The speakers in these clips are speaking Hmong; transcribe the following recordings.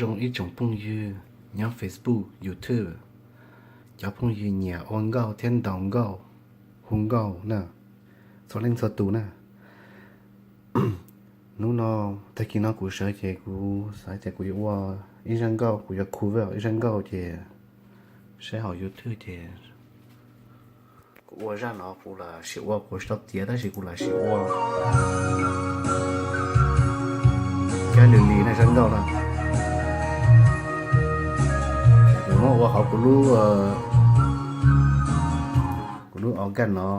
Zoo ib tsoom phooj ywg nyob Facebook, YouTube, cov phooj ywg nyiam ua nkauj thiab ntaus nkauj, hu nkauj na, txhua leej txhua tus na. Hnub no, tag kis no kuv sawv ces kuv xav tias kuv yuav ua ib zaj nkauj, kuv yuav cover ib zaj nkauj ces saib hauv YouTube ces kuv ua zaj no kuv lam sim ua, kuv tsis tau tiav tab sis kuv lam sim ua. Cab lwm li na zaj nkauj na. Kuv muab ua hauv kuv lub, kuv lub organ no.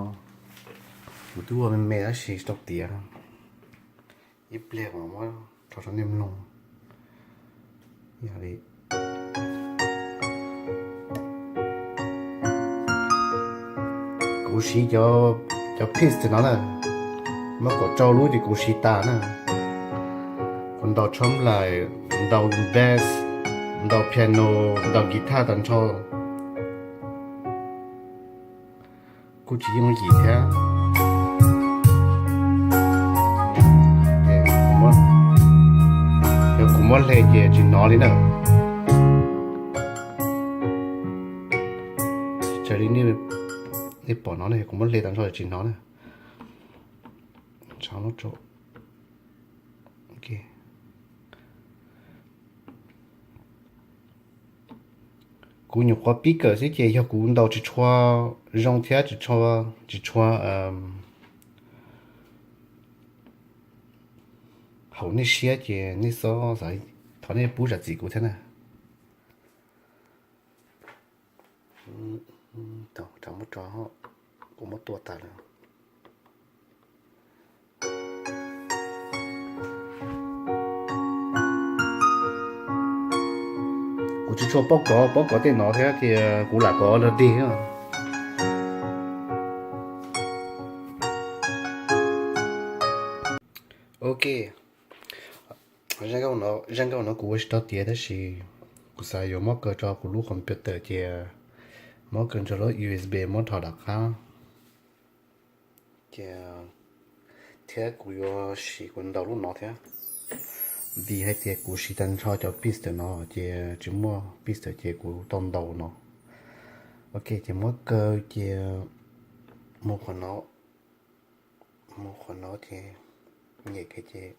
Kuv twb ua me me tab sis tsis tau tiav. Ib pliag kuv muab tso rau nej mloog. Yog li kuv siv cov picks no na, muab kaum rau lub ces kuv siv tas na. Kuv ntaus tshab nplaim, ntaus bass, ntaus piano, ntaus guitar tag nrho. Kuj tsis yooj yim thiab. Yog kuv muab hle ces tsis hnov li na. Raws li nej pom no ne, kuv muab hle tag nrho tsis hnov na. Kuv nyuam qhuav pib kawm xwb ces yog kuv ntaus tsis tshua zoo thiab tsis tshua, tsis tshua haum nej siab ces nej txhob xav, thov nej pub zam txim kuv thiab na. Kuv muab tua tas lawm. Kuv tsis tshua paub kov, paub kov tej no thiab tias kuv lam kov los dig. Ok, zaj nkauj no kuv ua tsis tau tiav tab sis kuv xav yuav muab kaw rau kuv lub computer ces muab kaw nrog lub U S B muab rho rov qab. Ces thiab kuv yuav siv kuv ntaus lub no thiab, vim hais tias kuv siv tag nrho cov picks no ces tsis muaj picks ces kuv tau ntaus no. Ok, ces muab kaw ces mus qhov no, mus qhov no ces nyem kiag ces